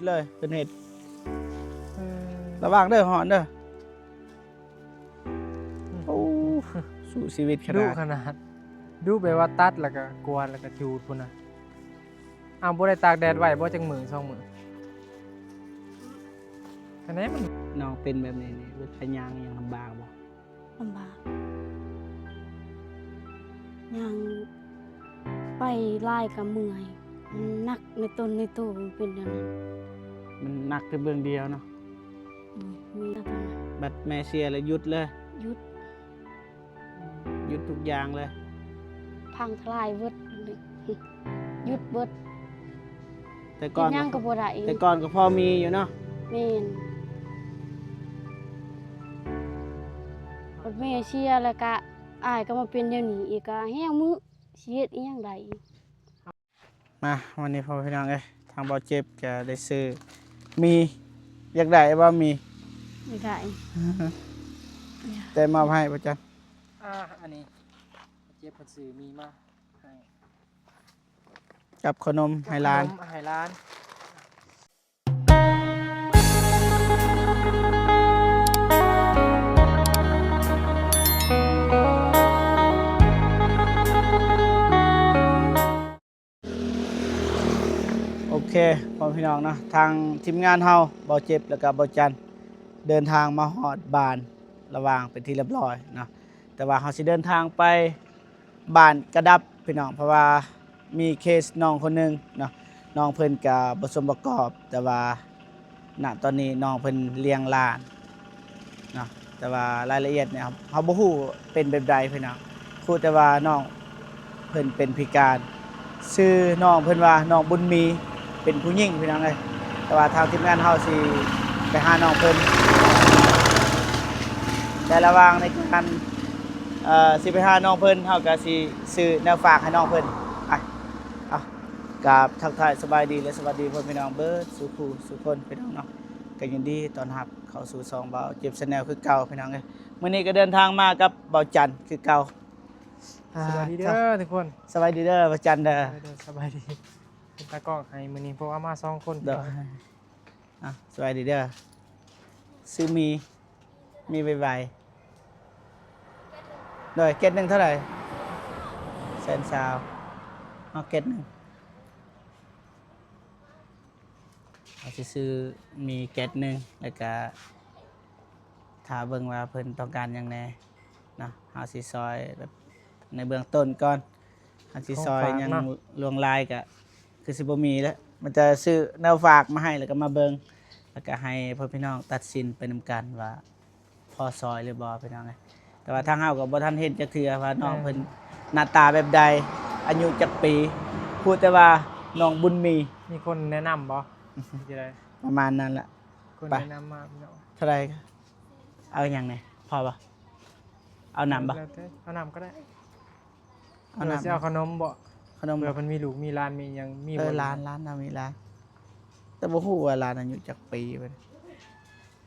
ເລີຍ ເພິ່ນເຮັດ. ເອີ ລະວັງເດີ ຮ້ອນເດີ. ໂອ້ ສູ້ຊີວິດຂະໜາດ ດຸຂະໜາດ ດຸແບບວ່າຕັດ ແລ້ວກະກວາດ ແລ້ວກະຈູດພຸ້ນນະ. ອ້າວ ບໍ່ໄດ້ຕາກແດດໄວ້ບໍ່ ຈັກມື້ສອງມື້? ອັນນີ້ມັນ ນ້ອງເປັນແບບນີ້ນີ້ ເວລາຍ່າງຫຍັງລຳບາກບໍ່? ລຳບາກ ຍ່າງໄປຫຼາຍກະເມື່ອຍ. ອືມ ມັນໜັກໃນຕົນໃນໂຕ ມັນເປັນແນວນັ້ນ. ມັນໜັກແຕ່ເບື້ອງດຽວເນາະ. ອືມ ມີແຕ່ຕົນນັ້ນ. ບັດແມ່ເສຍແລ້ວຢຸດເລີຍ? ຢຸດ. ຢຸດທຸກຢ່າງເລີຍ. ພັງທະລາຍເບິດ ຢຸດເບິດ. ແຕ່ກ່ອນເຮັດຫຍັງກໍບໍ່ໄດ້. ແຕ່ກ່ອນກໍພໍມີຢູ່ເນາະ. ແມ່ນ. ບັດແມ່ເສຍແລ້ວກະ ອ້າຍກໍມາເປັນແນວນີ້ອີກ ກະແຮງມື້ ຊິເຮັດອີ່ຫຍັງໄດ້ອີກ. ມາ ວັນນີ້ພໍ່ພີ່ນ້ອງເອີຍ ທາງເບົາເຈັບກະໄດ້ຊື້ໝີ່. ຢາກໄດ້ບໍ່ໝີ່? ຢາກໄດ້. ແຕ່ມອບໃຫ້ບໍ່ຈັນ. ອ່າ ອັນນີ້ເຈັບເພິ່ນຊື້ໝີ່ມາໃຫ້ ກັບເຂົ້າໜົມໃຫ້ຫຼານ ເຂົ້າໜົມໃຫ້ຫຼານ. ໂອເຄ ພໍ່ພີ່ນ້ອງເນາະ ທາງທີມງານເຮົາ ເບົາເຈັບ ແລ້ວກະເບົາຈັນ ເດີນທາງມາຮອດບ້ານລະຫວ່າງເປັນທີ່ລຽບຮ້ອຍເນາະ. ແຕ່ວ່າເຮົາຊິເດີນທາງໄປ ບ້ານກະດັບພີ່ນ້ອງ ເພາະວ່າມີເຄສນ້ອງຄົນໜຶ່ງເນາະ ນ້ອງເພິ່ນກະບໍ່ສົມປະກອບ ແຕ່ວ່າ ນະຕອນນີ້ນ້ອງເພິ່ນລ້ຽງຫຼານເນາະ ແຕ່ວ່າລາຍລະອຽດນີ້ເຮົາ ເຮົາບໍ່ຮູ້ເປັນແບບໃດພີ່ນ້ອງ ຮູ້ແຕ່ວ່ານ້ອງເພິ່ນເປັນພິການ. ຊື່ນ້ອງເພິ່ນວ່ານ້ອງບຸນມີ ເປັນຜູ້ຍິງພີ່ນ້ອງເອີຍ. ແຕ່ວ່າທາງທີມງານເຮົາຊິໄປຫານ້ອງເພິ່ນ ແຕ່ລະຫວ່າງໃນການ ເອີ ຊິໄປຫານ້ອງເພິ່ນ ເຮົາກະຊິຊື້ແນວຝາກໃຫ້ນ້ອງເພິ່ນ. ໄປ ເອົາ ກາບທັກທາຍສະບາຍດີ ແລະ ສະຫວັດດີພໍ່ແມ່ພີ່ນ້ອງເບິດສູ່ຜູ້ສູ່ຄົນພີ່ນ້ອງເນາະ. ກະຍິນດີຕ້ອນຮັບເຂົ້າສູ່ຊ່ອງເບົາເຈັບແຊນແນວຄືເກົ່າພີ່ນ້ອງເອີຍ. ມື້ນີ້ກະເດີນທາງມາກັບເບົາຈັນຄືເກົ່າ. ສະບາຍດີເດີທຸກຄົນ. ສະບາຍດີເດີເບົາຈັນເດີ. ສະບາຍດີ ສະບາຍດີ. ເປັນຕາກ້ອງໃຫ້ມື້ນີ້ ເພາະວ່າມາສອງຄົນ. ໂດຍ. ອ່ະ ສະບາຍດີເດີ. ຊື້ໝີ່ ໝີ່ໄວໆ. ໂດຍ. ເກັດໜຶ່ງເທົ່າໃດ? ແສນຊາວ. ເອົາເກັດໜຶ່ງ. ເຮົາຊິຊື້ໝີ່ເກັດໜຶ່ງ ແລ້ວກະຖ້າເບິ່ງວ່າເພິ່ນຕ້ອງການຫຍັງແດ່ເນາະ. ເຮົາຊິຊ່ອຍແບບໃນເບື້ອງຕົ້ນກ່ອນ. ເຮົາຊິຊ່ອຍຫຍັງ ຂອງຝາກເນາະ ຫຼວງຫຼາຍກະຄືຊິບໍ່ມີແລ້ວ. ມັນຈະຊື້ແນວຝາກມາໃຫ້ ແລ້ວກະມາເບິ່ງ ແລ້ວກະໃຫ້ພໍ່ແມ່ພີ່ນ້ອງຕັດສິນໄປນຳກັນວ່າ ພໍຊ່ອຍຫຼືບໍ່ພີ່ນ້ອງເອີຍ. ແຕ່ວ່າທາງເຮົາກໍບໍ່ທັນເຫັນຈັກເທື່ອວ່ານ້ອງເພິ່ນ ເອີ ໜ້າຕາແບບໃດ ອາຍຸຈັກປີ ຮູ້ແຕ່ວ່ານ້ອງບຸນມີ. ມີຄົນແນະນຳບໍ່? ຊິໄດ້ ປະມານນັ້ນລະ. ຄົນ ໄປ ແນະນຳມາພີ່ນ້ອງ. ເທົ່າໃດ? ເອົາຫຍັງແດ່? ພໍບໍ່? ເອົານ້ຳບໍ່? ແລ້ວແຕ່ ເອົານ້ຳກໍໄດ້. ເອົານ້ຳ ຊິເອົາຂະໜົມບໍ່? ຂະໜົມ ເພື່ອເພິ່ນມີລູກມີຫຼານມີຫຍັງ ມີ ເອີ ບໍ່? ຫຼານ ຫຼານ ເຮົາມີຫຼານ ແຕ່ບໍ່ຮູ້ວ່າຫຼານອາຍຸຈັກປີເບິ່ງ.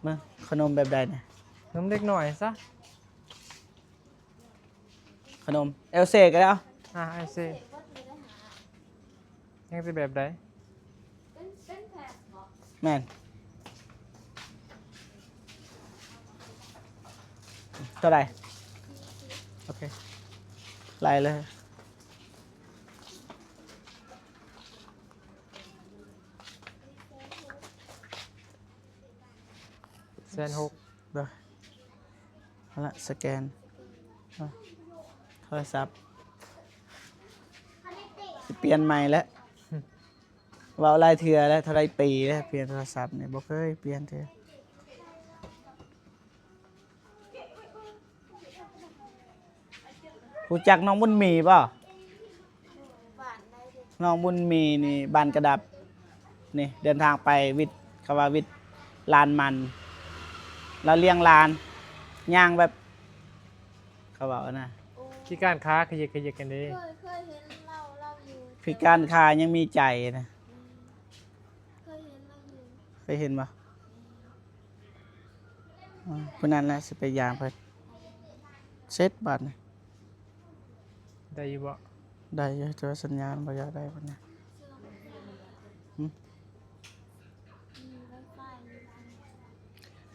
ເບິ່ງຂະໜົມແບບໃດນີ້? ຂະໜົມເດັກນ້ອຍຊະ. ຂະໜົມແອວເຊກໍໄດ້. ອ່າ ແອວເຊ ຍັງຊິແບບໃດ? ແມ່ນ. ເທົ່າໃດ? ໂອເຄ ໄລ່ເລີຍ. ແສນຫົກ. ເດີ ເອົາລະ ສະແກນ ໂທລະສັບ ຊິປ່ຽນໃໝ່ແລ້ວ. ເວົ້າຫຼາຍເທື່ອແລ້ວ ເທົ່າໃດປີແລ້ວ ປ່ຽນໂທລະສັບນີ້ ບໍ່ເຄີຍປ່ຽນເທື່ອ. ຮູ້ຈັກນ້ອງບຸນມີບໍ່? ນ້ອງບຸນມີນີ້ ບ້ານກະດັບນີ້ ເດີນທາງໄປວິດ ເຂົາວ່າວິດລານມັນ ລາວລ້ຽງຫຼານ ຍ່າງແບບ ເຂົາເວົ້ານະ ຂີ້ຄ້ານຂາຂະເຫຍກຂະເຫຍກກັນເດ້. ເຄີຍ ເຄີຍເຫັນລາວ ລາວຢູ່ ພິການຂາຍັງມີໃຈນະ. ເຄີຍເຫັນລາວຢູ່. ເຄີຍເຫັນບໍ່? ອືມ ຜູ້ນັ້ນແຫຼະຊິໄປຢາມເພິ່ນ. ເສັດບາດນີ້ ໄດ້ຢູ່ບໍ່? ໄດ້ຢູ່ ແຕ່ວ່າສັນຍານບໍ່ຢາກໄດ້ປານໃດ. ຫຶ?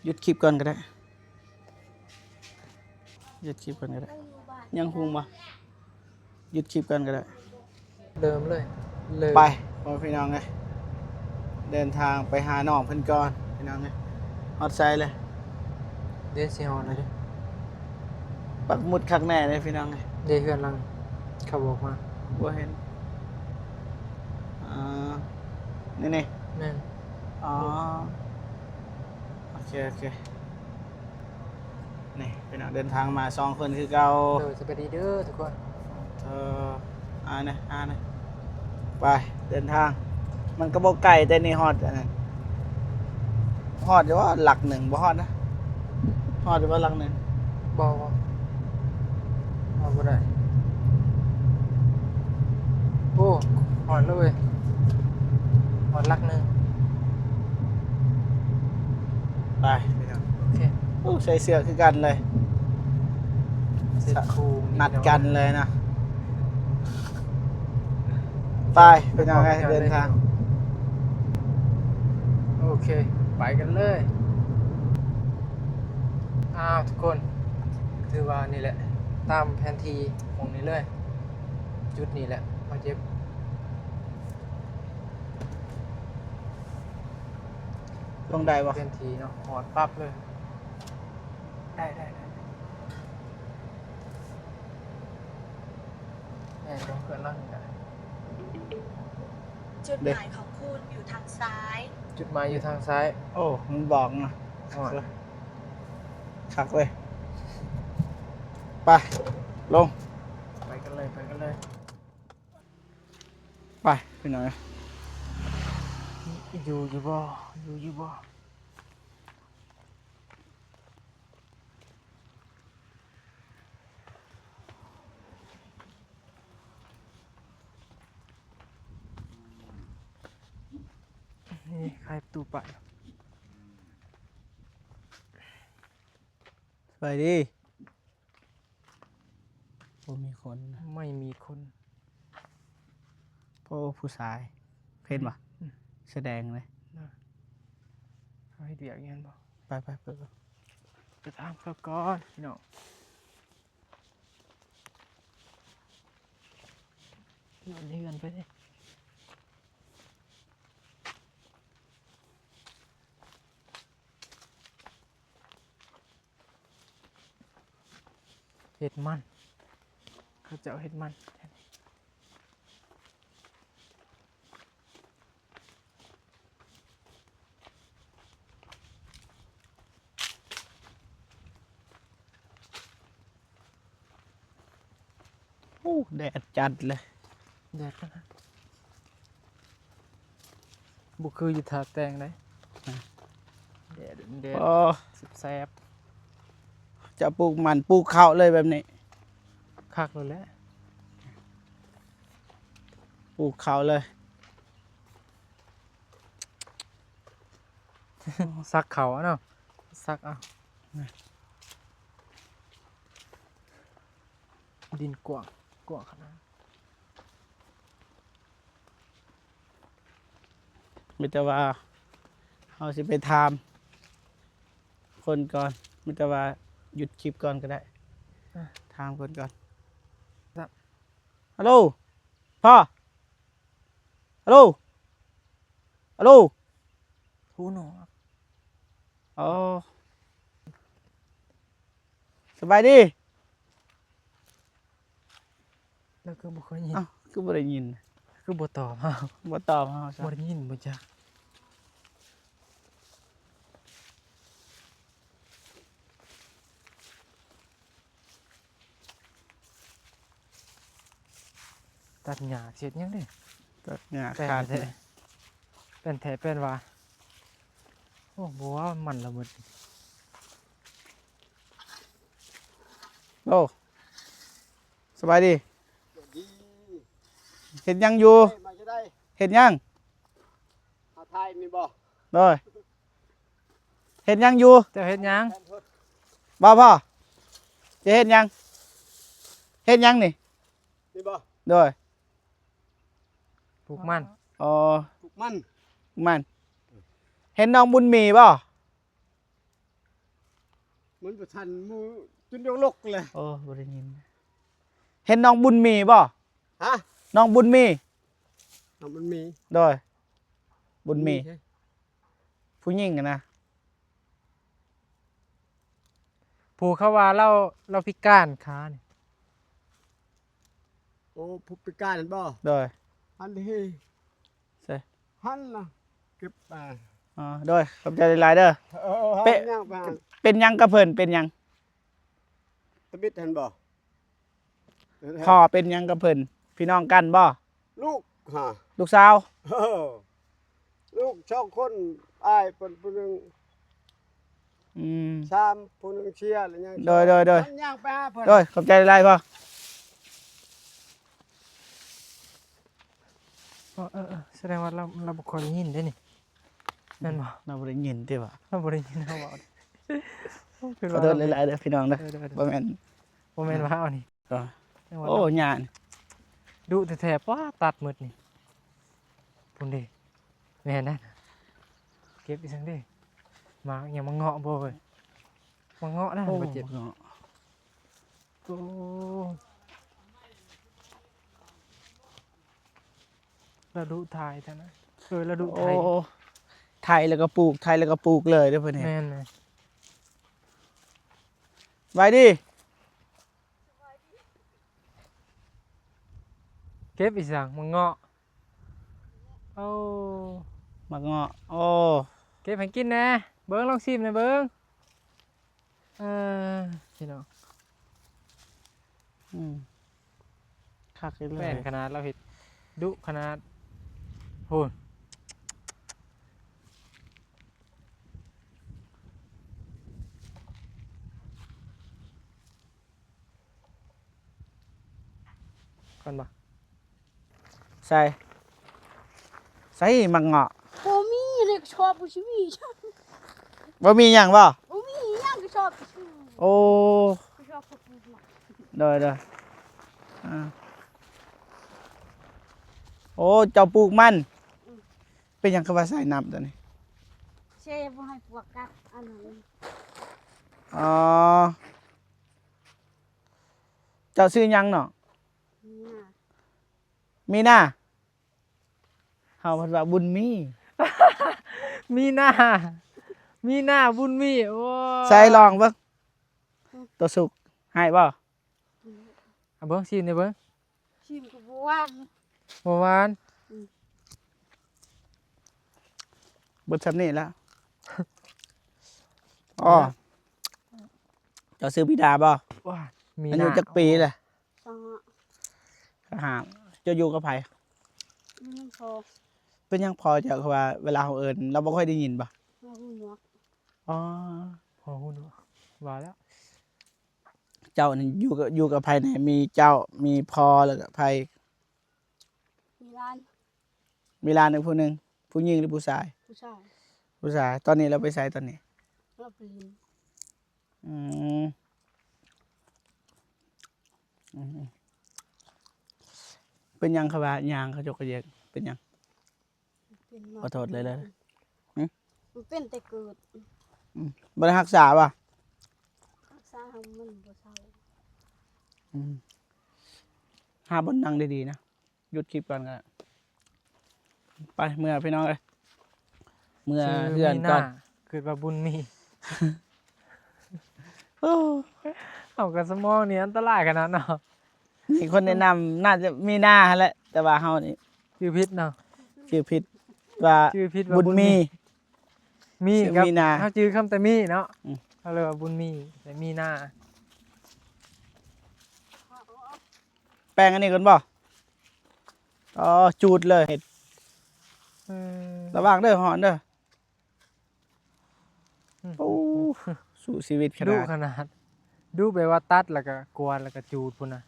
ຢຸດຄລິບກ່ອນກໍໄດ້ ຢຸດຄລິບກ່ອນກໍໄດ້. ຍັງຮຸ່ງບໍ່? ຢຸດຄລິບກ່ອນກໍໄດ້. ເລີ່ມເລີຍ ເລີ່ມ. ໄປ ພໍ່ແມ່ພີ່ນ້ອງເອີຍ, ເດີນທາງໄປຫານ້ອງເພິ່ນກ່ອນພີ່ນ້ອງເອີຍ. ຮອດໃສເລີຍ? ເດ້ ຊິຮອດແລ້ວເດ້. ປັກໝຸດຄັກແນ່ເດ້ພີ່ນ້ອງເອີຍ. ເດ້ ເຮືອນຫຼັງ ເຂົາບອກມາ. ບໍ່ເຫັນ. ອ່າ ນີ້ ນີ້. ແມ່ນ. ອໍ ໂອເຄ ໂອເຄ. ນີ້ພີ່ນ້ອງ ເດີນທາງມາສອງຄົນຄືເກົ່າ. ໂດຍ ສະບາຍດີເດີທຸກຄົນ. ເອີ ອ່ານະ ອ່ານະ ໄປ ເດີນທາງ. ມັນກໍບໍ່ໄກ ແຕ່ນີ້ຮອດອັນນັ້ນ ຮອດຢູ່ບໍ່ຫຼັກໜຶ່ງ? ບໍ່ຮອດນະ. ຮອດຢູ່ບໍ່ຫຼັກໜຶ່ງ? ບໍ່ ບໍ່ ຮອດບໍ່ໄດ້. ໂອ້ ຮອດແລ້ວເວີຍ ຮອດຫຼັກໜຶ່ງ. ໄປພີ່ນ້ອງ. ໂອເຄ. ໂອ້ ໃສ່ເສື້ອຄືກັນເລີຍ ເສື້ອຄູ່ ນັດກັນເລີຍນະ. ໄປພີ່ນ້ອງເອີຍ ເດີນທາງ. ໂອເຄ ໄປກັນເລີຍ. ອ້າວ ທຸກຄົນ ຖືວ່ານີ້ແຫຼະ ຕາມແຜນທີ່ໝ່ອງນີ້ເລີຍ. ຈຸດນີ້ແຫຼະ ມາເຈັບ ລົງໄດ້ບໍ່? ເປັນທີ່ເນາະ ຮອດປັບເລີຍ. ໄດ້ ໄດ້ ໄດ້. ແມ່ນ ລົງເຄື່ອງຫຼັງນີ້ກໍໄດ້. ຈຸດໝາຍຂອງຄຸນຢູ່ທາງຊ້າຍ. ຈຸດໝາຍຢູ່ທາງຊ້າຍ. ໂອ້ ມັນບອກນະ. ໂອ້ຍ ຄັກເວີຍ. ໄປ ລົງ. ໄປກັນເລີຍ ໄປກັນເລີຍ. ໄປພີ່ນ້ອງເອີຍ. ຢູ່ຢູ່ບໍ່? ຢູ່ຢູ່ບໍ່? ນີ້ ໄຂປະຕູໄປ. ສະບາຍດີ. ບໍ່ມີຄົນນະ. ໄມ່ມີຄົນ. ໂອ້ ຜູ້ຊາຍ ເຫັນບໍ່? ອືມ ສະແດງເລີຍ. ເຂົາເຮັດວຽກຢູ່ຫັ້ນບໍ່? ໄປ ໄປ ໄປ ໄປ ໄປຖາມເຂົາກ່ອນພີ່ນ້ອງ. ເຮືອນ ເຮືອນໄປເດ້. ເຮັດມັນ ເຂົາເຈົ້າເຮັດມັນ. ໂອ້ ແດດຈັດເລີຍ. ແດດຂະໜາດ ບໍ່ຄືຢູ່ທ່າແຕ່ງໃດ. ຮະ ແດດ ແດດ. ໂອ້ ແຊບໆ. ຈະປູກມັນ ປູກເຂົ້າເລີຍແບບນີ້. ຄັກໂລດແຫຼະ ປູກເຂົ້າເລີຍ. ສັກເຂົ້າເນາະ ສັກເອົາ. ດິນກວ້າງ ກວ້າງຂະໜາດ. ມີແຕ່ວ່າເຮົາຊິໄປຖາມຄົນກ່ອນ. ມີແຕ່ວ່າຢຸດຄລິບກ່ອນກໍໄດ້. ອ່ະ ຖາມຄົນກ່ອນ. ຮັລໂຫຼ ພໍ່ ຮັລໂຫຼ ຮັລໂຫຼ. ຫູໜວກ. ອໍ ສະບາຍດີ. ລາວຄືບໍ່ຄ່ອຍຍິນ? ອ້າວ ຄືບໍ່ໄດ້ຍິນ? ຄືບໍ່ຕອບເຮົາ? ບໍ່ຕອບເຮົາຊະ? ບໍ່ໄດ້ຍິນບໍ່ຈັກ. ຕັດຫຍ້າເຮັດຫຍັງເດ້? ຕັດຫຍ້າ ແປ້ນ ຂາດ ແທ້ ແປ້ນແທ້ແປ້ນວ່າ. ໂອ້ ບໍ່ວ່າມັນລະໝົດ. ໂອ້ ສະບາຍດີ. ສະບາຍດີ. ເຮັດຫຍັງຢູ່? ເອີຍ ມາຈາກໃດ? ເຮັດຫຍັງ? ຫາຖ່າຍນີ້ບໍ່? ໂດຍ. ເຮັດຫຍັງຢູ່? ເຈົ້າເຮັດຫຍັງ? ບໍ່ ພໍ່ ຈະເຮັດຫຍັງ? ເຮັດຫຍັງນີ້? ນີ້ບໍ່? ໂດຍ. ປູກມັນ. ອໍ ປູກມັນ ປູກມັນ. ເຫັນນ້ອງບຸນມີບໍ່? ມັນບໍ່ທັນໝູ່ຈົນຍົກລົກເລີຍ. ໂອ້ ບໍ່ໄດ້ຍິນ. ເຫັນນ້ອງບຸນມີບໍ່? ຮະ? ນ້ອງບຸນມີ. ນ້ອງບຸນມີ. ໂດຍ ບຸນມີ ໃຜ? ຜູ້ຍິງຫັ້ນນະ. ຜູ້ເຂົາວ່າລາວ ລາວພິການຂານີ້. ໂອ້ ຜູ້ພິການຫັ້ນບໍ່? ໂດຍ. ຫັ້ນເດ. ໃສ? ຫັ້ນນະ ເກັບມາ. ອໍ ໂດຍ ຂອບໃຈຫຼາຍໆເດີ. ເອີ ເປັນ ເປັນຫຍັງກັບເພິ່ນ? ເປັນຫຍັງ? ຕະບິດຫັ້ນບໍ່? ພໍ່ເປັນຫຍັງກັບເພິ່ນ? ພີ່ນ້ອງກັນບໍ່? ລູກຫາ ລູກສາວ. ເອີ ລູກສອງຄົນ ອ້າຍເພິ່ນຜູ້ໜຶ່ງ. ອືມ ສາມ ຜູ້ໜຶ່ງເສຍແລ້ວຍັງ. ໂດຍ ໂດຍ ໂດຍ ມັນຍ່າງໄປຫາເພິ່ນ. ໂດຍ ຂອບໃຈຫຼາຍໆພໍ່. ເອີ ເອີ ເອີ ສະແດງວ່າລາວ ລາວບໍ່ຄ່ອຍໄດ້ຍິນເດ້ນີ້ ແມ່ນບໍ່? ລາວບໍ່ໄດ້ຍິນຕິວ່າ? ລາວບໍ່ໄດ້ຍິນເຮົາເວົ້າ. ໂອ້ ຂໍໂທດຫຼາຍໆເດີພີ່ນ້ອງເດີ. ເອີ ເດີ ເດີ ບໍ່ແມ່ນ ບໍ່ແມ່ນວ່າເຮົານີ້. ເອີ ໂອ້ ຫຍ້ານີ້ດຸແທ້ໆ ປ້າ ຕັດໝົດນີ້. ພຸ້ນເດ້ ແມ່ນນັ້ນ ເກັບອີ່ຫຍັງເດ້? ໝາກຫຍັງ? ໝາກເງາະບໍ່ເວີຍ? ໝາກເງາະນະ. ໂອ້ ບໍ່ເຈັບ ໝາກເງາະ. ໂອ້ ລະດຸໄຖຫັ້ນນະ. ເອີ ລະດຸໄຖ. ໂອ້ ໄຖແລ້ວກໍປູກ ໄຖແລ້ວກໍປູກເລີຍເດ້ເພິ່ນນີ້. ແມ່ນ ແມ່ນ. ສະບາຍດີ. ເກັບອີ່ຫຍັງ? ໝາກເງາະ. ໂອ້ ໝາກເງາະ. ໂອ້ ເກັບໃຫ້ກິນແດ່. ເບິ່ງ ລອງຊີມແດ່ເບິ່ງ. ເອີ ພີ່ນ້ອງ. ອືມ ຄັກອີ່ຫຼີ. ແມ່ນຂະໜາດ ລາວເຮັດດຸຂະໜາດ. ໂຫ ກ່ອນບໍ່? ໃສ່ ໃສ່ໝາກເງາະ. ບໍ່ມີເລີຍ ກະຊອບບໍ່ຊິມີ. ບໍ່ມີຫຍັງບໍ່? ບໍ່ມີຫຍັງ ກະຊອບຊື່. ໂອ້ ກະຊອບ. ໂດຍ ໂດຍ. ອ່າ ໂອ້ ເຈົ້າປູກມັນ. ອືມ ເປັນຫຍັງຄືວ່າໃສ່ນ້ຳຕົວນີ້? ເຊບໍ່ໃຫ້ປວກກັດອັນນັ້ນ. ອໍ ເຈົ້າຊື່ຫຍັງເນາະ? ມີນາ. ມີນາ. ເຮົາເພິ່ນວ່າບຸນມີ. ມີນາ ມີນາ ບຸນມີ. ໂອ້ ໃສ່ລອງເບິ່ງ. ອືມ ຕົວສຸກ ໃຫ້ບໍ່? ອືມ ເອົາເບິ່ງ ຊີມແດ່ເບິ່ງ. ຊີມກໍບໍ່ຫວານ. ບໍ່ຫວານ. ອືມ ເບິດຊ່ຳນີ້ແລ້ວ. ອໍ ເຈົ້າຊື່ມີນາບໍ່? ອາຍຸຈັກປີແລ້ວ? ຊາວຫ້າ. ຊາວຫ້າ. ເຈົ້າຢູ່ກັບໃຜ? ຢູ່ນຳພໍ່. ເປັນຫຍັງພໍ່ເຈົ້າຄືວ່າເວລາເຮົາເອີ້ນ ລາວບໍ່ຄ່ອຍໄດ້ຍິນບໍ່? ເຮົາຫູໜວກ. ອໍ ພໍ່ຫູໜວກ. ວ່າແລ້ວ. ເຈົ້ານີ້ຢູ່ກັບ ຢູ່ກັບໃຜແດ່? ມີເຈົ້າ ມີພໍ່ ແລ້ວກໍໃຜ? ມີຫຼານ. ມີຫຼານອີກຜູ້ໜຶ່ງ. ຜູ້ຍິງຫຼືຜູ້ຊາຍ? ຜູ້ຊາຍ. ຜູ້ຊາຍ. ຕອນນີ້ລາວໄປໃສຕອນນີ້? ລາວໄປຫຼິ້ນ. ອືມ ອືມ ເປັນຫຍັງເຂົາວ່າຍ່າງກະຈົກກະແຈກ? ເປັນຫຍັງ? ເປັນມາ ຂໍໂທດເລີຍເດີ. ຫຶ? ມັນເປັນແຕ່ເກີດ. ອືມ ບໍ່ໄດ້ຮັກສາບໍ່? ຮັກສາ ມັນບໍ່ເຊົາ. ອືມ ຫາບ່ອນນັ່ງດີໆນະ. ຢຸດຄລິບກ່ອນກໍໄດ້. ໄປ ເມືອພີ່ນ້ອງເອີຍ ເມືອເຮືອນກ່ອນ. ຄິດວ່າບຸນມີ. ໂອ້ ເອົາ ກະສະໝອງນີ້ອັນຕະລາຍຂະໜາດເນາະ. ມີຄົນແນະນຳ ໜ້າຈະມີນາຫັ້ນແຫຼະ ແຕ່ວ່າເຮົານີ້ຊື່ຜິດເນາະ. ຊື່ຜິດວ່າ ຊື່ຜິດວ່າບຸນມີ. ມີ ຊື່ ກັບ ມີນາ. ເຮົາຈື່ຄຳແຕ່ມີເນາະ. ອືມ ເຮົາເລີຍວ່າບຸນມີ ແຕ່ມີນາ. ແປງອັນນີ້ກ່ອນບໍ່? ອໍ ຈູດເລີຍ. ເອີ ລະວັງເດີ ຮ້ອນເດີ. ອືມ ໂອ້ ສູ້ຊີວິດຂະໜາດ ດຸຂະໜາດ. ດຸແບບວ່າຕັດແລ້ວກະກວາດແລ້ວກະຈູດພຸ້ນນະ.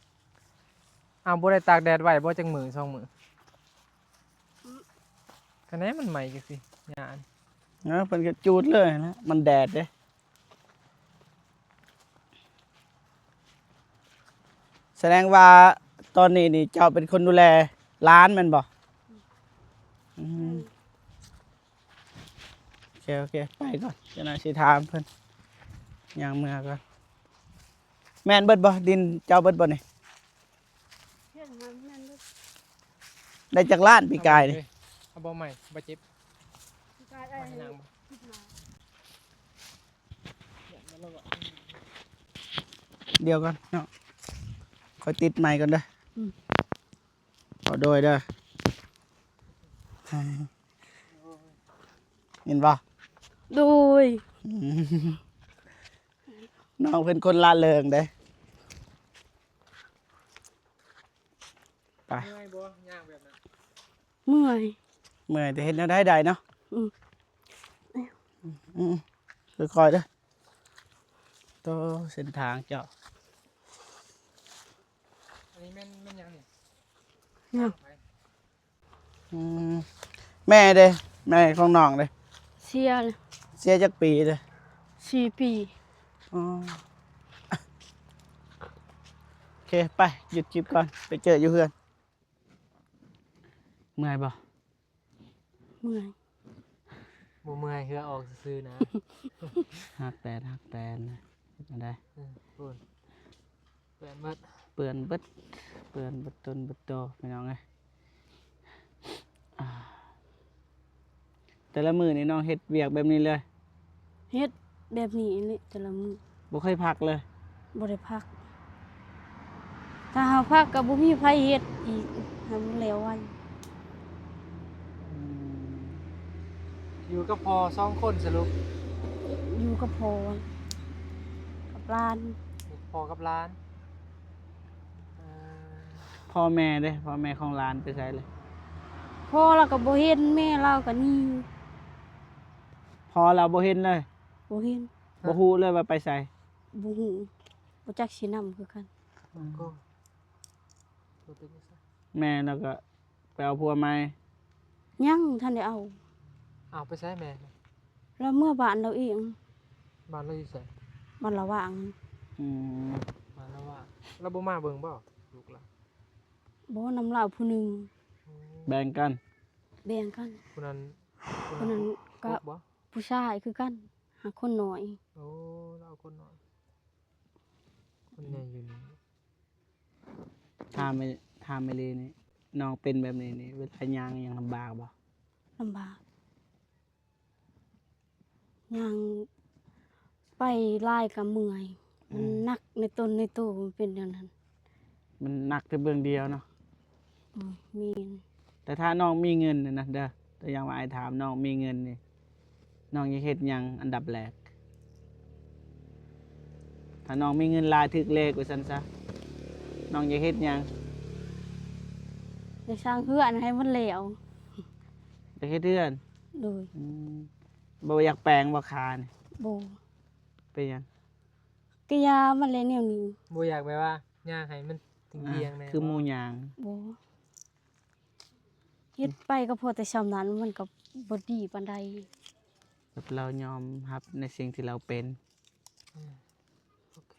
ອ້າວ ບໍ່ໄດ້ຕາກແດດໄວ້ບໍ່ ຈັກມື້ສອງມື້? ອືມ ກະແນ ມັນໄໝ້ຈັ່ງຊີ້ ຫຍ້າ. ເອີ ເພິ່ນກະຈູດເລີຍຫັ້ນແຫຼະ ມັນແດດເດ້. ສະແດງວ່າຕອນນີ້ນີ້ເຈົ້າເປັນຄົນດູແລຫຼານແມ່ນບໍ່? ອືມ ອືມ ໂອເຄ ໂອເຄ ໄປກ່ອນ ຈັກໜ້ອຍຊິຖາມເພິ່ນ. ຍ່າງເມືອກ່ອນ. ແມ່ນເບິດບໍ່? ດິນເຈົ້າເບິດບໍ່ນີ້? ແມ່ນເບິດ. ໄດ້ຈັກລ້ານປີກາຍນີ້? ເອົາບໍ່ໃໝ່ ບໍ່ເຈັບ. ປີກາຍໄດ້ ດຽວກ່ອນເນາະ ຂ້ອຍຕິດໄມກ່ອນເດີ. ອືມ ຂໍໂດຍເດີ ຍິນບໍ່? ໂດຍ. ນ້ອງເພິ່ນຄົນລະເລີງເດ້. ໄປ ເມື່ອຍບໍ່? ຍ່າງແບບນັ້ນ ເມື່ອຍ ເມື່ອຍ ແຕ່ເຮັດແນວໃດໄດ້ເນາະ. ອືມ ອືມ ຄ່ອຍໆເດີ. ໂຕ ເສັ້ນທາງເຈົ້າ ອັນນີ້ແມ່ນ ແມ່ນຫຍັງນີ້? ຫຍັງ? ອືມ ແມ່ເດ້? ແມ່ຂອງນ້ອງເດ້? ເສຍ ເສຍຈັກປີເດ້? ສີ່ປີ. ອໍ ໂອເຄ ໄປ ຢຸດຄລິບກ່ອນ ໄປເຈີຢູ່ເຮືອນ. ເມື່ອຍບໍ່? ເມື່ອຍ. ບໍ່ເມື່ອຍ ເຫື່ອອອກຊື່ໆນະ. ຮັກແຕນ ຮັກແຕນ ເຮັດແນວໃດ? ເອີ ໂອ້ຍ ເປື້ອນເບິດ ເປື້ອນເບິດ ເປື້ອນເບິດຕົນເບິດໂຕ ພີ່ນ້ອງເອີຍ. ອ່າ ແຕ່ລະມື້ນີ້ນ້ອງເຮັດວຽກແບບນີ້ເລີຍ? ເຮັດແບບນີ້ແຫຼະແຕ່ລະມື້. ບໍ່ເຄີຍພັກເລີຍ? ບໍ່ໄດ້ພັກ. ຖ້າເຮົາພັກກໍບໍ່ມີໃຜເຮັດອີກ ໃຫ້ມັນແລ້ວໄວ. ອືມ ຢູ່ກັບພໍ່ສອງຄົນສະຫຼຸບ? ຢູ່ກັບພໍ່ ກັບຫຼານ. ພໍ່ກັບຫຼານ. ເອີ ພໍ່ແມ່ເດ້? ພໍ່ແມ່ຂອງຫຼານໄປໃສເລີຍ? ພໍ່ລາວກໍບໍ່ເຫັນ ແມ່ລາວກໍໜີ. ພໍ່ລາວບໍ່ເຫັນເລີຍ? ບໍ່ເຫັນ. ບໍ່ຮູ້ເລີຍວ່າໄປໃສ? ບໍ່ຮູ້ ບໍ່ຈັກຊິນຳຄືກັນ. ອືມ ແມ່ລາວກໍໄປເອົາຜົວໃໝ່? ຍັງ ບໍ່ທັນໄດ້ເອົາ. ເອົາໄປໃສແມ່? ລາວເມືອບ້ານລາວເອງ. ບ້ານລາວຢູ່ໃສ? ບ້ານລະຫວ່າງ. ອືມ ບ້ານລະຫວ່າງ. ລາວບໍ່ມາເບິ່ງບໍ່ລູກລາວ? ບໍ່ ນຳລາວຜູ້ໜຶ່ງ. ອືມ ແບ່ງກັນ? ແບ່ງກັນ. ຜູ້ນັ້ນ ຜູ້ນັ້ນກໍຜູ້ຊາຍຄືກັນ ຫາຄົນນ້ອຍ. ໂອ້ ລາວເອົາຄົນນ້ອຍ ຄົນໃຫຍ່ຢູ່ນີ້. ຖາມ ຖາມອີ່ຫຼີນີ້ ນ້ອງເປັນແບບນີ້ນີ້ ເວລາຍ່າງຫຍັງລຳບາກບໍ່? ລຳບາກ. ຍ່າງໄປຫຼາຍກໍເມື່ອຍ. ອືມ ມັນໜັກໃນຕົນໃນໂຕ ມັນເປັນແນວນັ້ນ. ມັນໜັກແຕ່ເບື້ອງດຽວເນາະ. ໂດຍ ແມ່ນ. ແຕ່ຖ້ານ້ອງມີເງິນນີ້ນະເດີ ຕົວຢ່າງວ່າອ້າຍຖາມ ນ້ອງມີເງິນນີ້ ນ້ອງຢາກເຮັດຫຍັງອັນດັບແລກ? ຖ້ານ້ອງມີເງິນຫຼາຍຖືກເລກວ່າຊັ້ນຊະ ນ້ອງຢາກເຮັດຫຍັງ? ຢາກສ້າງເຮືອນໃຫ້ມັນແລ້ວ. ຢາກເຮັດເຮືອນ? ໂດຍ. ອືມ ບໍ່ຢາກແປງບໍ່ຄານີ້? ບໍ່. ເປັນຫຍັງ? ກະຢ່າມັນແຫຼະແນວນີ້. ບໍ່ຢາກແບບວ່າຍ່າງໃຫ້ມັນຕຽງໆແນ່ ຄືໝູຍ່າງ. ບໍ່. ເຮັດໄປກໍພໍແຕ່ຊ່ຳນັ້ນ ມັນກໍບໍ່ດີປານໃດ. ແບບລາວຍອມຮັບໃນສິ່ງທີ່ລາວເປັນ. ອືມ ໂອເຄ.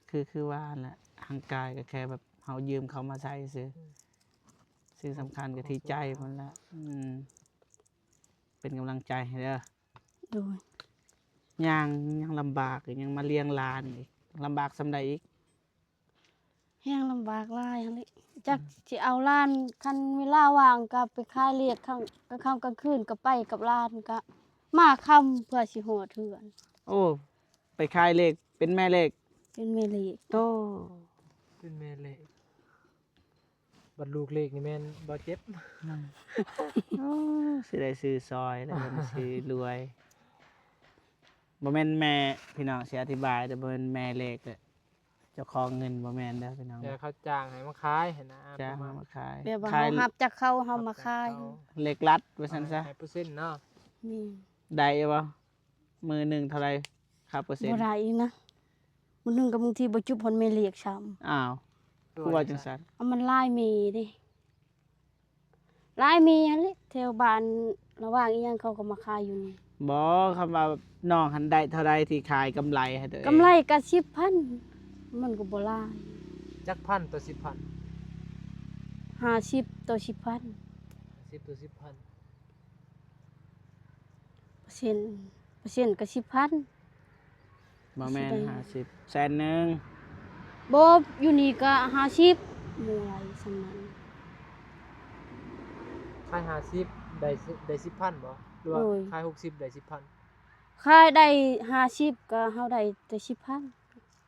ຄື ຄືວ່າຫັ້ນແຫຼະ ຮ່າງກາຍກໍແຄ່ແບບເຮົາຢືມເຂົາມາໃຊ້ຊື່. ອືມ ສິ່ງສຳຄັນກໍທີ່ໃຈພຸ້ນແຫຼະ. ອືມ ເປັນກຳລັງໃຈໃຫ້ເດີ. ໂດຍ. ຍ່າງຍັງລຳບາກ ຍັງມາລ້ຽງຫຼານອີກ ລຳບາກສ່ຳໃດອີກ? ແຮງລຳບາກຫຼາຍຫັ້ນແຫຼະ ຈັກ ອືມ ຊິເອົາຫຼານ ຄັນເວລາວ່າງກໍໄປຂາຍເລກ ກາງຄ່ຳກາງຄືນກໍໄປກັບຫຼານ ກໍມາຄ່ຳເພື່ອຊິຮອດເຮືອນ. ໂອ້ ໄປຂາຍເລກ ເປັນແມ່ເລກ? ເປັນແມ່ເລກ. ໂຕ ເປັນແມ່ເລກ. ບັດລູກເລກນີ້ແມ່ນບໍ່ເຈັບ. ອືມ ໂອ້ ຊິໄດ້ຊື້ຊອຍແລ້ວ ຊິລວຍ. ບໍ່ແມ່ນແມ່ ພີ່ນ້ອງ ຊິອະທິບາຍເດີ ບໍ່ແມ່ນແມ່ເລກເດີ ເຈົ້າຂອງເງິນ ບໍ່ແມ່ນເດີພີ່ນ້ອງ. ແຕ່ເຂົາຈ້າງໃຫ້ມາຂາຍຫັ້ນນະ. ຈ້າງໃຫ້ມາຂາຍ ແບບວ່າເຮົາຮັບຈາກເຂົາ ເຮົາມາຂາຍ. ເລກລັດວ່າຊັ້ນຊະ. ໃຫ້ເປີເຊັນເນາະ. ແມ່ນ. ໄດ້ບໍ່? ມື້ໜຶ່ງເທົ່າໃດຄ່າເປີເຊັນ? ບໍ່ໄດ້ອີກນະ ມື້ໜຶ່ງກໍບາງທີບໍ່ຈຸບຮອດແມ່ເລກຊ້ຳ. ອ້າວ ຄືວ່າຈັ່ງຊັ້ນ? ເອົາ ມັນຫຼາຍແມ່ເດ້ ຫຼາຍແມ່ຫັ້ນແຫຼະ ແຖວບ້ານລະຫວ່າງອີ່ຫຍັງເຂົາກໍມາຂາຍຢູ່ນີ້. ບໍ່ ຄຳວ່ານ້ອງຫັ້ນໄດ້ເທົ່າໃດທີ່ຂາຍກຳໄລຫັ້ນເດີ? ກຳໄລກໍສິບພັນ ມັນກໍບໍ່ຫຼາຍ. ຈັກພັນຕໍ່ສິບພັນ? ຫ້າສິບຕໍ່ສິບພັນ. ຫ້າສິບຕໍ່ສິບພັນ. ເປີເຊັນ ເປີເຊັນກໍສິບພັນ. ບໍ່ແມ່ນຫ້າສິບ ແສນໜຶ່ງ. ບໍ່ ຢູ່ນີ້ກະຫ້າສິບ ບໍ່ໄດ້ສ່ຳນັ້ນ. ຂາຍຫ້າສິບ ໄດ້ ໄດ້ສິບພັນບໍ່ ຫຼືວ່າ ໂດຍ ຂາຍຫົກສິບ ໄດ້ສິບພັນ? ຂາຍໄດ້ຫ້າສິບ ກະເຮົາໄດ້ແຕ່ສິບພັນ.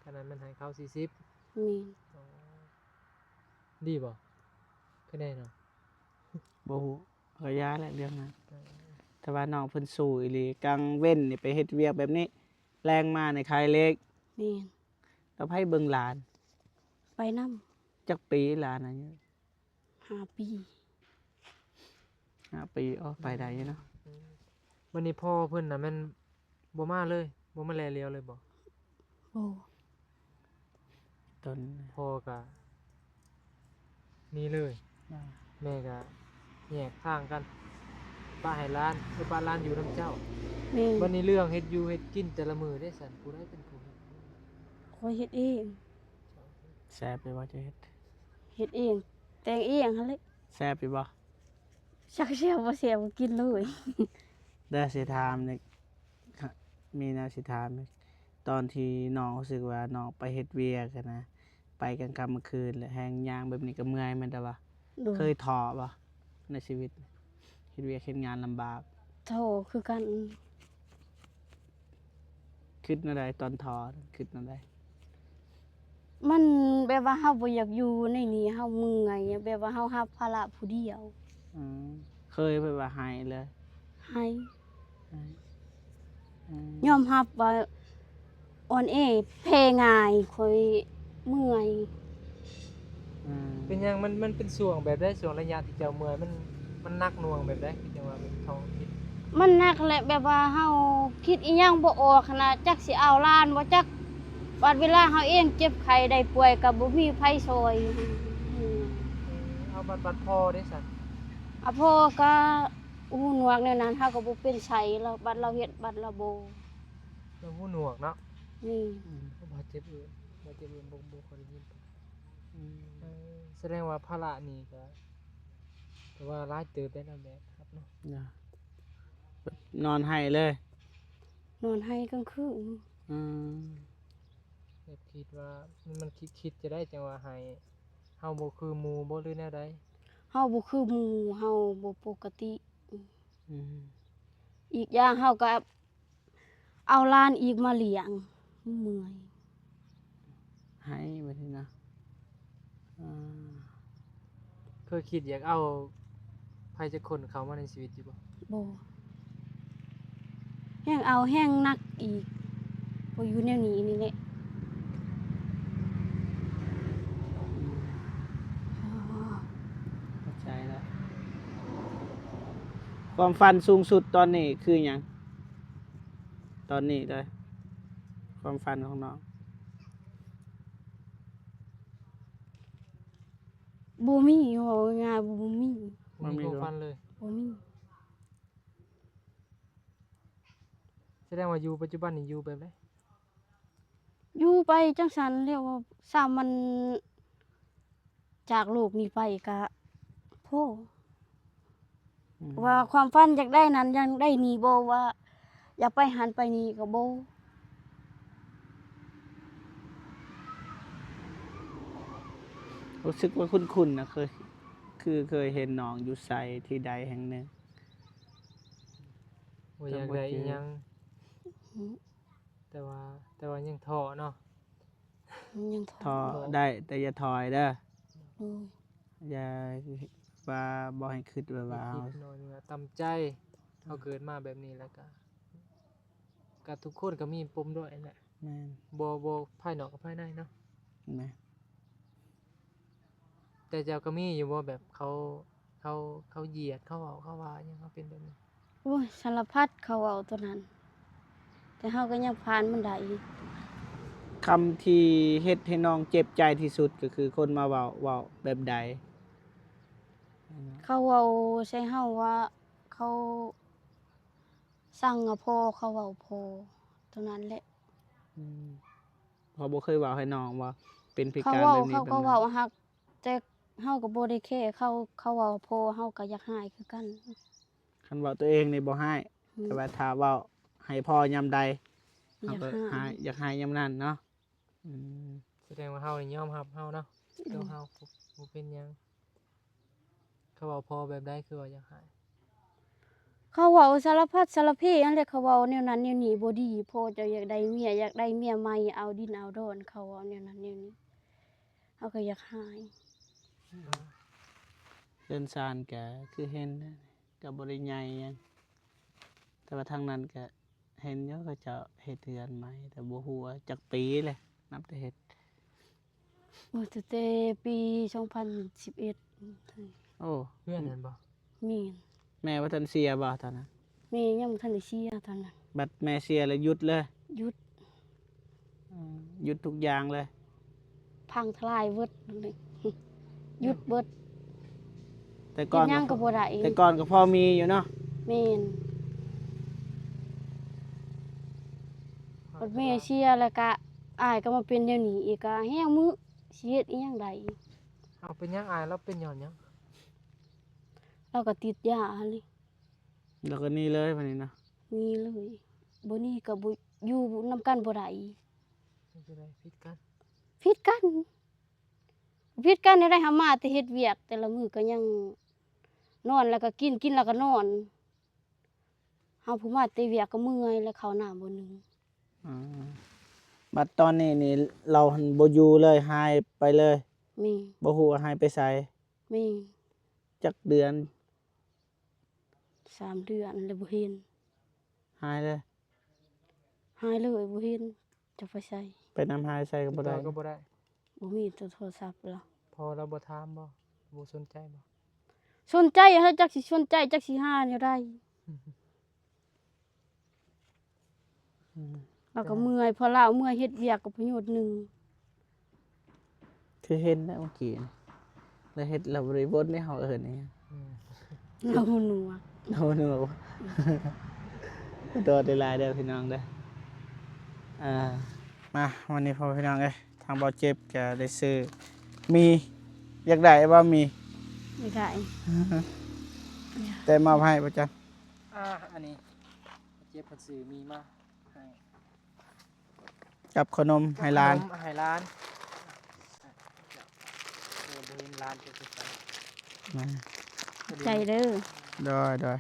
ຂະໜາດແມ່ນໃຫ້ເຂົາສີ່ສິບ. ແມ່ນ. ອໍ ດີບໍ່? ຄືແນ່ນອນ. ບໍ່ຮູ້ ກະຢ່າແຫຼະເລື່ອງນັ້ນ. ເອີ ແຕ່ວ່ານ້ອງເພິ່ນສູ້ອີ່ຫຼີ ກາງເວັນນີ້ໄປເຮັດວຽກແບບນີ້ ແລງມານີ້ຂາຍເຫຼັກ. ແມ່ນ. ແລ້ວໃຜເບິ່ງຫຼານ? ໄປນຳ. ຈັກປີຫຼານອາຍຸ? ຫ້າປີ. ຫ້າປີ ອໍ ໄປໄດ້ຢູ່ເນາະ. ອືມ ບັດນີ້ພໍ່ເພິ່ນນະແມ່ນບໍ່ມາເລີຍ ບໍ່ມາແລຫຼຽວເລີຍບໍ່? ບໍ່. ຕອນ ພໍ່ກະໜີເລີຍ. ອ່າ ແມ່ກະແຍກທາງກັນ ປະໃຫ້ຫຼານ ເອີ ປະຫຼານຢູ່ນຳເຈົ້າ. ແມ່ນ. ບັດນີ້ເລື່ອງເຮັດຢູ່ເຮັດກິນແຕ່ລະມື້ເດ້ຊັ້ນ ຜູ້ໃດເປັນຜູ້ເຮັດ? ຂ້ອຍເຮັດເອງ. ແຊບຢູ່ບໍ່ ເຈົ້າເຮັດ? ເຮັດເອງ ແຕ່ງເອງຫັ້ນແຫຼະ. ແຊບຢູ່ບໍ່? ຈັກແຊບບໍ່ແຊບ ກໍກິນເລີຍ. ແຕ່ຊິຖາມນີ້ ມີແນວຊິຖາມອີກ ຕອນທີ່ນ້ອງຮູ້ສຶກວ່ານ້ອງໄປເຮັດວຽກຫັ້ນນະ ໄປກາງຄ່ຳກາງຄືນ ແລະ ແຮ່ງຍ່າງແບບນີ້ກໍເມື່ອຍແມ່ນແຕ່ວ່າ? ໂດຍ. ເຄີຍທໍ້ບໍ່ໃນຊີວິດ ເຮັດວຽກເຮັດງານລຳບາກ? ທໍ້ຄືກັນ. ຄິດແນວໃດຕອນທໍ້ ຄິດແນວໃດ? ມັນແບບວ່າເຮົາບໍ່ຢາກຢູ່ໃນນີ້ ເຮົາເມື່ອຍ ແບບວ່າເຮົາຮັບພາລະຜູ້ດຽວ. ອືມ ເຄີຍແບບວ່າໄຫ້ເລີຍ? ໄຫ້. ໄຫ້. ອືມ ຍອມຮັບວ່າອ່ອນແອ ແພ້ງ່າຍ ຂ້ອຍເມື່ອຍ. ອືມ ເປັນຫຍັງ ມັນ ມັນເປັນຊ່ວງແບບໃດ? ຊ່ວງໄລຍະທີ່ເຈົ້າເມື່ອຍ ມັນ ມັນໜັກໜ່ວງແບບໃດ? ຄືຈັ່ງວ່າແບບທ້ອງຄິດ ມັນໜັກແຫຼະ ແບບວ່າເຮົາຄິດອີ່ຫຍັງບໍ່ອອກຫັ້ນນະ ຈັກຊິເອົາຫຼານບໍ່ຈັກ ບັດເວລາເຮົາເອງເຈັບໄຂ້ໄດ້ປ່ວຍກໍບໍ່ມີໃຜຊ່ອຍ. ອືມ ເອົາ ບັດ ບັດພໍ່ເດ້ຊັ້ນ? ອາ ພໍ່ກໍຫູໜວກແນວນັ້ນ ເຮົາກໍບໍ່ເປັນໃສລະ ບັດລາວເຮັດ ບັດລາວບໍ່. ລາວຫູໜວກເນາະ? ແມ່ນ. ອືມ ບາດເຈັບອື່ນ ບາດເຈັບອື່ນບໍ່ ບໍ່ຄ່ອຍໄດ້ຍິນປານໃດ. ອືມ ເອີ ສະແດງວ່າພາລະນີ້ກໍ ກໍວ່າຫຼາຍເຕີບໄດ໋ເນາະ ແບກຮັບເນາະ. ນອນໄຫ້ເລີຍ? ນອນໄຫ້ກາງຄືນ. ອືມ ແບບຄິດວ່າ ມັນ ມັນຄິດ ຄິດຈັ່ງໃດຈັ່ງວ່າໄຫ້? ເຮົາບໍ່ຄືໝູ່ບໍ່ ຫຼືແນວໃດ? ເຮົາບໍ່ຄືໝູ່ ເຮົາບໍ່ປົກກະຕິ. ອືມ ອີກຢ່າງເຮົາກໍ ເອົາຫຼານອີກມາລ້ຽງ ເມື່ອຍ. ໃຫ້ບັດນີ້ນະ. ອ່າ ເຄີຍຄິດຢາກເອົາໃຜຈັກຄົນເຂົ້າມາໃນຊີວິດຢູ່ບໍ່? ບໍ່. ແຮ່ງເອົາແຮ່ງໜັກອີກ ເພາະຢູ່ແນວນີ້ນີ້ແຫຼະ. ເຂົ້າໃຈແລ້ວ. ຄວາມຝັນສູງສຸດຕອນນີ້ຄືຫຍັງ? ຕອນນີ້ເລີຍ ຄວາມຝັນຂອງນ້ອງ? ບໍ່ມີ ເວົ້າງ່າຍໆ ບໍ່ມີ. ບໍ່ມີຄວາມຝັນເລີຍ? ບໍ່ມີ. ສະແດງວ່າຢູ່ປັດຈຸບັນນີ້ຢູ່ແບບໃດ? ຢູ່ໄປຈັ່ງຊັ້ນແຫຼະ ວ່າຊ້ຳມັນຈາກໂລກນີ້ໄປກະພໍ. ອືມ ວ່າຄວາມຝັນຢາກໄດ້ນັ້ນ ຢາກໄດ້ນີ້ບໍ່ ວ່າຢາກໄປຫັ້ນໄປນີ້ກໍບໍ່. ຮູ້ສຶກວ່າຄຸ້ນໆນະ ເຄີຍ ຄືເຄີຍເຫັນນ້ອງຢູ່ໃສທີ່ໃດແຫ່ງໜຶ່ງ. ບໍ່ຢາກໄດ້ອີ່ຫຍັງ ແຕ່ວ່າ ແຕ່ວ່າຍັງທໍ້ເນາະ. ຍັງທໍ້ ທໍ້ໄດ້ ແຕ່ຢ່າຖອຍເດີ. ໂດຍ. ຢ່າວ່າບໍ່ໃຫ້ຄິດ ແບບວ່າເຮົາ ຄິດໜ້ອຍໜຶ່ງ ຕຳໃຈ ເຮົາເກີດມາແບບນີ້ ແລ້ວກະ ກະທຸກຄົນກໍມີປົມດ້ອຍແຫຼະ. ແມ່ນ. ບໍ່ ບໍ່ພາຍນອກກັບພາຍໃນເນາະ. ແມ່ນ. ແຕ່ເຈົ້າກໍມີຢູ່ບໍ່ ແບບເຂົາ ເຂົາ ເຂົາຢຽດ ເຂົາເວົ້າ ເຂົາວ່າຫຍັງ ເຮົາເປັນແບບນີ້? ໂອ້ຍ ສາລະພັດເຂົາເວົ້າຕົວນັ້ນ ແຕ່ເຮົາກໍຍັງຜ່ານມັນໄດ້. ຄຳທີ່ເຮັດໃຫ້ນ້ອງເຈັບໃຈທີ່ສຸດ ກໍຄືຄົນມາເວົ້າ ເວົ້າແບບໃດ? ເຂົາເວົ້າໃສ່ເຮົາວ່າ ເຂົາຊັງອະພໍ ເຂົາເວົ້າພໍ ເທົ່ານັ້ນແຫຼະ. ອືມ ເຂົາບໍ່ເຄີຍເວົ້າໃຫ້ນ້ອງວ່າເປັນພິການແບບນີ້ ເຂົາເວົ້າ ເຂົາກໍເວົ້າ ເປັນ ຮັກ ແຕ່ເຮົາກໍບໍ່ໄດ້ແຄເຂົາ ເຂົາເວົ້າພໍ ເຮົາກໍຢາກຮ້າຍຄືກັນ. ຄັນເວົ້າຕົວເອງນີ້ບໍ່ຮ້າຍ. ອືມ ແຕ່ວ່າຖ້າເວົ້າໃຫ້ພໍຍາມໃດ ຢາກຮ້າຍ ເຮົາກໍຮ້າຍ ຢາກຮ້າຍຍາມນັ້ນເນາະ. ອືມ ສະແດງວ່າເຮົານີ້ຍອມຮັບເຮົາເນາະ ໂດຍ ຕົວເຮົາບໍ່ ບໍ່ເປັນຫຍັງ. ເຂົາເວົ້າພໍແບບໃດ ຄືວ່າຢາກຮ້າຍ? ເຂົາເວົ້າສາລະພັດສາລະເພຫັ້ນແຫຼະ ເຂົາເວົ້າແນວນັ້ນແນວນີ້ບໍ່ດີ. ພໍ່ເຈົ້າຢາກໄດ້ເມຍ ຢາກໄດ້ເມຍໃໝ່ ເອົາດິນເອົາດອນ ເຂົາເວົ້າແນວນັ້ນແນວນີ້ ເຮົາກໍຢາກຮ້າຍ. ເຮືອນຊານກະຄືເຫັນ ກະບໍ່ໄດ້ໃຫຍ່ຫຍັງ ແຕ່ວ່າທາງນັ້ນກະເຫັນຢູ່ ເຂົາເຈົ້າເຮັດເຮືອນໃໝ່ ແຕ່ບໍ່ຮູ້ວ່າຈັກປີແຫຼະ ນັບແຕ່ເຮັດ. ໂອ້ ຕັ້ງແຕ່ປີສອງພັນສິບເອັດ. ໂອ້ ເຮືອນນັ້ນບໍ່? ແມ່ນ. ແມ່ບໍ່ທັນເສຍບໍ່ຕອນນັ້ນ? ແມ່ຍັງບໍ່ທັນໄດ້ເສຍຕອນນັ້ນ. ບັດແມ່ເສຍແລ້ວຢຸດເລີຍ? ຢຸດ. ອືມ ຢຸດທຸກຢ່າງເລີຍ? ພັງທະລາຍເບິດເລີຍ ຢຸດເບິດ. ແຕ່ກ່ອນເຮັດຫຍັງກໍບໍ່ໄດ້ ແຕ່ກ່ອນກໍພໍມີຢູ່ເນາະ? ແມ່ນ. ບັດແມ່ເສຍແລ້ວກະ ອ້າຍກໍມາເປັນແນວນີ້ອີກ ກະແຮງມື້ ຊິເຮັດອີ່ຫຍັງໄດ້ອີກ? ເອົາ ເປັນຫຍັງອ້າຍລາວເປັນຍ້ອນຫຍັງ? ລາວກໍຕິດຢາຫັ້ນເລີຍ ແລ້ວກໍໜີເລີຍບາດນີ້ນະ? ໜີເລີຍ ບໍ່ໜີກໍບໍ່ ຢູ່ນຳກັນບໍ່ໄດ້. ເຮັດຈັ່ງໃດ? ຜິດກັນ? ຜິດກັນ. ຜິດກັນແນວໃດ? ເຮົາມາແຕ່ເຮັດວຽກ ແຕ່ລະມື້ກໍຍັງນອນແລ້ວກໍກິນ ກິນແລ້ວກໍນອນ. ເຮົາຜູ້ມາແຕ່ວຽກກໍເມື່ອຍ ແລ້ວເຂົ້ານ້ຳບໍ່ໜຶ່ງ. ອືມ ບັດຕອນນີ້ນີ້ ລາວຫັ້ນບໍ່ຢູ່ເລີຍ ຫາຍໄປເລີຍ? ແມ່ນ. ບໍ່ຮູ້ວ່າຫາຍໄປໃສ? ແມ່ນ. ຈັກເດືອນ? ສາມເດືອນແລ້ວບໍ່ເຫັນ. ຫາຍເລີຍ? ຫາຍເລີຍ ບໍ່ເຫັນ. ຈະໄປໃສ? ໄປນຳຫາໃສກໍບໍ່ໄດ້ ຕິດຕໍ່ກໍບໍ່ໄດ້. ບໍ່ມີໂທລະສັບລະ. ພໍ່ລາວບໍ່ຖາມບໍ່? ບໍ່ສົນໃຈບໍ່? ສົນໃຈຫັ້ນແຫຼະ ຈັກຊິສົນໃຈ ຈັກຊິຫາແນວໃດ. ອືມ ລາວກໍເມື່ອຍ ເພາະລາວເມື່ອຍເຮັດວຽກກໍປະໂຫຍດໜຶ່ງ. ຄືເຫັນແລ້ວເມື່ອກີ້ ລາວເຮັດລາວບໍລິບົດນີ້ ເຮົາເອີ້ນອີ່ຫຍັງ? ອືມ ລາວຫູໜວກ ລາວຫູໜວກ. ຂໍໂທດຫຼາຍໆເດີພີ່ນ້ອງເດີ. ອ່າ ມາ ວັນນີ້ພໍ່ພີ່ນ້ອງເອີຍ ທາງເບົາເຈັບກໍໄດ້ຊື້ໝີ່. ຢາກໄດ້ບໍ່ໝີ່? ຢາກໄດ້ ແຕ່ມອບໃຫ້ບໍ່ຈັກ. ອ່າ ອັນນີ້ເຈັບເພິ່ນຊື້ໝີ່ມາໃຫ້ ກັບເຂົ້າໜົມໃຫ້ຫຼານ ໃຫ້ຫຼານ. ເອີ ບໍ່ເຫັນຫຼານເປັນຈັ່ງໃດ. ຂອບໃຈເດີ. ໂດຍ ໂດຍ.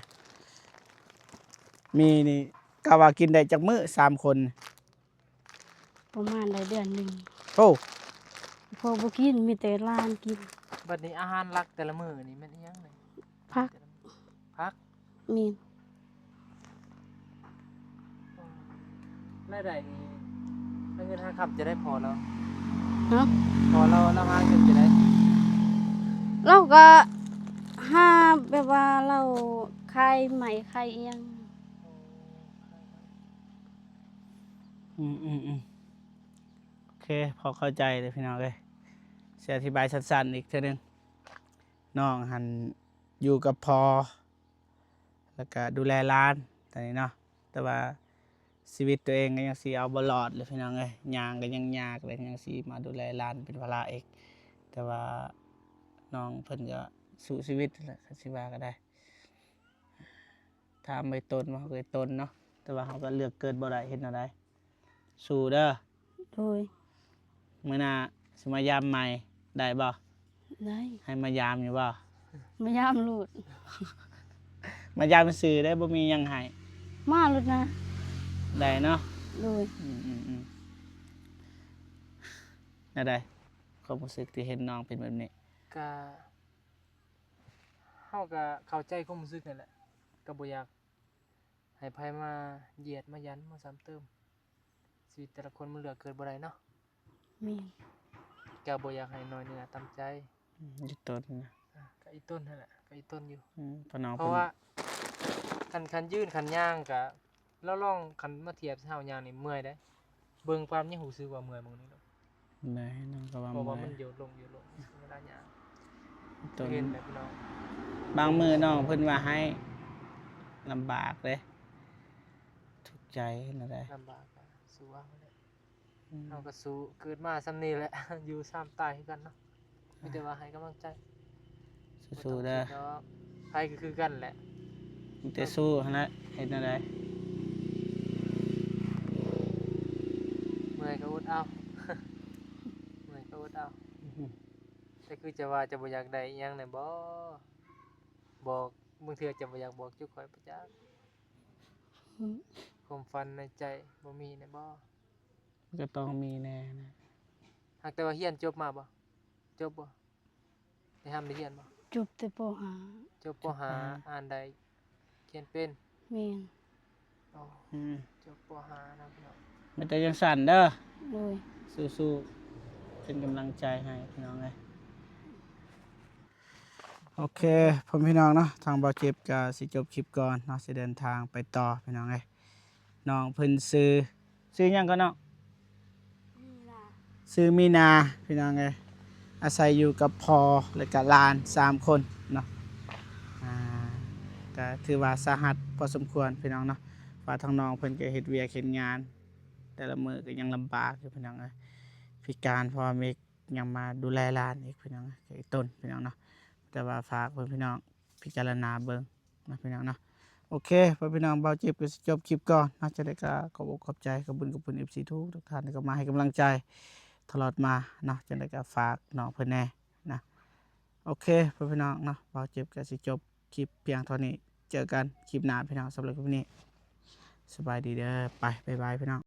ໝີ່ນີ້ກະວ່າກິນໄດ້ຈັກມື້ສາມຄົນ? ປະມານໄດ້ເດືອນໜຶ່ງ. ໂອ້ ພໍ່ບໍ່ກິນ ມີແຕ່ຫຼານກິນ. ບັດນີ້ອາຫານຫຼັກແຕ່ລະມື້ນີ້ແມ່ນອີ່ຫຍັງນີ້? ຜັກ. ຜັກ? ແມ່ນ. ລາຍໄດ້ນີ້ ຫາເງິນຫາຄຳຈະໄດ້ພໍລາວ? ຮະ? ພໍລາວ ລາວຫາເງິນຈະໄດ້? ລາວກໍຫາແບບວ່າລາວຂາຍໄມ້ຂາຍອີ່ຫຍັງ. ອືມໆໆ ໂອເຄ ພໍເຂົ້າໃຈເລີຍພີ່ນ້ອງເອີຍ. ຊິອະທິບາຍສັ້ນໆອີກເທື່ອໜຶ່ງ. ນ້ອງຫັ້ນຢູ່ກັບພໍ່ ແລ້ວກະດູແລຫຼານຕອນນີ້ເນາະ ແຕ່ວ່າຊີວິດຕົວເອງກໍຍັງຊິເອົາບໍ່ລອດເລີຍພີ່ນ້ອງເອີຍ. ຍ່າງກໍຍັງຍາກເລີຍ ຍັງຊິມາດູແລຫຼານເປັນພາລະອີກ. ແຕ່ວ່ານ້ອງເພິ່ນກໍສູ້ຊີວິດແຫຼະ ຄັນຊິວ່າກໍໄດ້. ຖາມໄປຕົນວ່າເຮົາເກີດຕົນເນາະ ແຕ່ວ່າເຮົາກໍເລືອກເກີດບໍ່ໄດ້ ເຮັດແນວໃດ? ສູ້ເດີ. ໂດຍ. ມື້ໜ້າຊິມາຢາມໃໝ່ ໄດ້ບໍ່? ໄດ້. ໃຫ້ມາຢາມຢູ່ບໍ່? ມາຢາມໂລດ. ມາຢາມຊື່ເດ້ ບໍ່ມີຫຍັງໃຫ້. ມາໂລດນະ. ໄດ້ເນາະ. ໂດຍ. ອືມໆໆ ແນວໃດ ຄວາມຮູ້ສຶກທີ່ເຫັນນ້ອງເປັນແບບນີ້? ກະ ເຮົາກະເຂົ້າໃຈຄວາມຮູ້ສຶກນັ້ນແຫຼະ ກໍບໍ່ຢາກໃຫ້ໃຜມາຢຽດມາຢັນມາຊ້ຳເຕີມ. ຊີວິດແຕ່ລະຄົນມັນເລືອກເກີດບໍ່ໄດ້ເນາະ. ແມ່ນ. ກໍບໍ່ຢາກໃຫ້ນ້ອຍເນື້ອຕ່ຳໃຈ. ອືມ ອີ່ຕົນນະ. ອ່າ ກໍອີ່ຕົນຫັ້ນແຫຼະ ກໍອີ່ຕົນຢູ່. ອືມ ເພາະວ່າຄັນ ຄັນຢືນຄັນຍ່າງກະ ລາວລອງ ຄັນມາທຽບໃສ່ເຮົາຍ່າງນີ້ເມື່ອຍເດ້. ເບິ່ງປາບຍັງຮູ້ສຶກວ່າເມື່ອຍເບິ່ງນີ້ເນາະ. ແມ່ນ ນ້ອງກໍວ່າ ເພາະວ່າມັນໂຍກລົງໂຍກລົງເວລາຍ່າງ. ຕົນ ເຫັນແລ້ວພີ່ນ້ອງ ບາງມື້ນ້ອງເພິ່ນວ່າໃຫ້ລຳບາກເດ້ ທຸກໃຈຫັ້ນນະເດ້. ລຳບາກກໍສູ້ເອົາແຫຼະ. ອືມ ເຮົາກໍສູ້ ເກີດມາສ່ຳນີ້ແຫຼະ ຢູ່ຊ້ຳຕາຍຄືກັນເນາະ. ມີແຕ່ວ່າໃຫ້ກຳລັງໃຈ. ສູ້ໆເດີ. ບໍ່ຕ້ອງຄິດດອກ ໃຜກໍຄືກັນແຫຼະ ມີແຕ່ສູ້ຫັ້ນແຫຼະ ເຮັດແນວໃດ. ເອົາ ເມື່ອຍກໍອົດເອົາ. ແຕ່ຄືຈະວ່າຈະບໍ່ຢາກໄດ້ອີ່ຫຍັງແດ່ບໍ? ບອກ ບາງເທື່ອຈະບໍ່ຢາກບອກຈຸຂ້ອຍປະຈັກ. ຄວາມຝັນໃນໃຈບໍ່ມີແດ່ບໍ? ກໍຕ້ອງມີແນ່ນະ. ຫາກແຕ່ວ່າຮຽນຈົບມາບໍ? ຈົບບໍ? ໄດ້ຮ່ຳໄດ້ຮຽນບໍ່? ຈົບແຕ່ ປໍຫ້າ. ຈົບ ປໍຫ້າ ອ່ານໄດ້ ຂຽນເປັນ? ແມ່ນ. ໂອ້ ອືມ ຈົບ ປໍຫ້າ ນະພີ່ນ້ອງ. ມີແຕ່ຈັ່ງຊັ້ນເດີ. ໂດຍ. ສູ້ໆ ເປັນກຳລັງໃຈໃຫ້ພີ່ນ້ອງເອີຍ. ໂອເຄ ພໍ່ແມ່ພີ່ນ້ອງເນາະ, ທາງບ່າວເຈັບກໍຊິຈົບຄລິບກ່ອນເນາະ, ຊິເດີນທາງໄປຕໍ່ພີ່ນ້ອງເອີຍ. ນ້ອງເພິ່ນຊື່ ຊື່ຫຍັງກໍນ້ອງ? ມີນາ. ຊື່ມີນາ ພີ່ນ້ອງເອີຍ, ອາໄສຢູ່ກັບພໍ່ ແລະກະຫຼານສາມຄົນເນາະ. ອ່າ ກະຖືວ່າສາຫັດພໍສົມຄວນພີ່ນ້ອງເນາະ, ວ່າທາງນ້ອງເພິ່ນກະເຮັດວຽກເຮັດງານ ແຕ່ລະມື້ກະຍັງລຳບາກຢູ່ພີ່ນ້ອງເອີຍ, ພິການພໍ່ແມ່ ຍັງມາດູແລຫຼານອີກພີ່ນ້ອງເອີຍ, ອີກຕົນພີ່ນ້ອງເນາະ. ແຕ່ວ່າຝາກເພິ່ນພີ່ນ້ອງພິຈາລະນາເບິ່ງ ນະພີ່ນ້ອງເນາະ. ໂອເຄ ພໍ່ແມ່ພີ່ນ້ອງ, ບ່າວເຈັບກໍຊິຈົບຄລິບກ່ອນເນາະ. ຈັ່ງໃດກໍຂອບອົກຂອບໃຈ ຂອບບຸນຂອບຄຸນ ເອັຟຊີ ທຸກໆທ່ານທີ່ເຂົ້າມາໃຫ້ກຳລັງໃຈຕະຫຼອດມາເນາະ. ຈັ່ງໃດກໍຝາກນ້ອງເພິ່ນແດ່ນະ. ໂອເຄ ພໍ່ແມ່ພີ່ນ້ອງເນາະ, ບ່າວເຈັບກໍຊິຈົບຄລິບພຽງເທົ່ານີ້. ເຈີກັນຄລິບໜ້າພີ່ນ້ອງ, ສຳລັບຄລິບນີ້ ສະບາຍດີເດີ. ໄປ ບາຍບາຍພີ່ນ້ອງ.